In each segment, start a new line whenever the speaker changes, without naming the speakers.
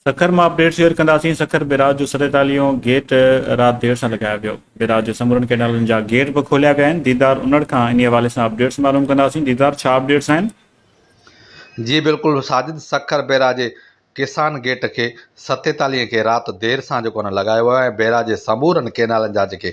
سکر مان update share ڪنداسين، Sukkur barrage جو ستيتاليهون گيٽ رات دير سان لڳايو ويو، بيراج جي سمورن ڪئنالن جا گيٽ به کوليا ويا آهن، ديدار انڙ کان انهي حوالي سان اپڊيٽس معلوم ڪنداسين، ديدار ڇا اپڊيٽس آهن؟
جي بلڪل ساجد سکر بيراج جي ڪسان گيٽ کي ستيتاليهين کي رات دير سان جيڪو آهي لڳايو ويو آهي ۽ بيراج جي سمورن ڪئنالن جا جيڪي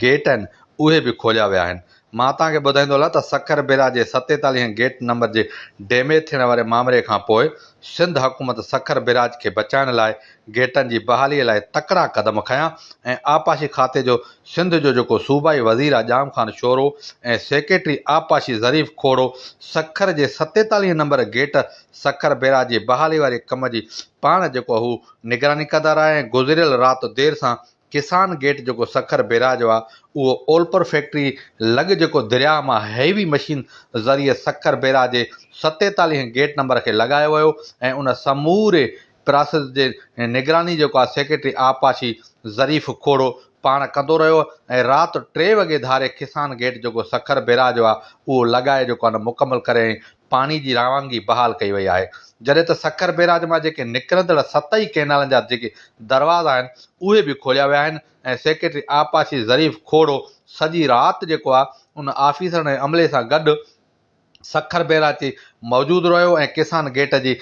گيٽ آهن اهي به کوليا ويا آهن مان توهان کي ٻڌائيندو هلان ته سکر بيراج جي ستيتاليهين گيٽ نمبر جي ڊيميج ٿيڻ واري مامري کان پوء سنڌ حڪومت سکر بيراج کي بچائڻ لاء گيٽن جي بحالي لاء تڪڙا قدم کنيا ۽ آبپاشي کاتي جو سنڌ جو جيڪو صوبائي وزير آ ڄام خان شورو ۽ سيڪريٽري آبپاشي ظريف کوڙو سکر جي ستيتاليهين نمبر گيٽ سکر بيراج جي بحالي واري ڪم جي پاڻ جيڪو هو نگراني ڪندا رهيا ۽ گذريل رات دير سان ڪسان گيٽ جيڪو سکر بيراج آ اهو اولپر فيڪٽري لڳ جيڪو درياهه مان هيوي مشين ذريعي سکر بيراج جي ستيتاليهين گيٽ نمبر کي لڳايو ويو ۽ ان سموري پراسيس جي نگراني جيڪو آ سيڪريٽري آبپاشي ظريف کوڙو پاڻ ڪندو رهيو ۽ رات ٽي وڳي ڌاري کسان گيٽ جيڪو سکر بيراج آ اهو لڳائي جيڪو آ نه مڪمل ڪري ۽ پاڻي جي روانگي بحال ڪئي وئي آهي جڏهن ته سکر بيراج مان جيڪي نڪرندڙ ست ئي ڪئنالن جا جيڪي دروازا آهن اهي به کوليا ويا آهن ۽ سيڪريٽري آبپاشي ظريف کوڙو سڄي رات جيڪو آهي ان آفيسرن ۽ عملي سان گڏ سکر بيراج تي موجود رهيو ۽ ڪسان گيٽ جي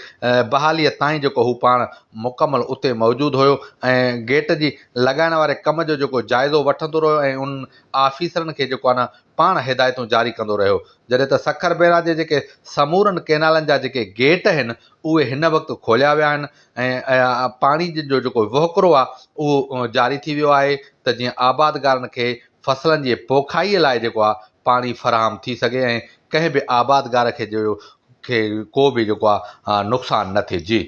بحالي تائين جيڪو هو پاڻ مڪمل اتي موجود هيو ۽ گيٽ جي لڳائڻ واري ڪم جو جيڪو جائزو وٺندو رهيو ۽ ان آفيسرن کي جيڪو آهي نه پاڻ هدايتون جاري ڪندو رهيو، جڏهن ته سکر بئراج جي جيڪي سمورن ڪئنالن جا جيڪي گيٽ آهن اهي هن وقت کوليا ويا آهن ۽ پاڻي جو جيڪو وهڪرو آهي اهو جاري ٿي ويو آهي ته جيئن آبادگارن کي فصلن جي پوکائي لاء جيڪو آهي پاڻي فراهم ٿي سگهي ۽ ڪنهن به آبادگار کي جو کي ڪو به جيڪو آهي نقصان نه ٿئي جي.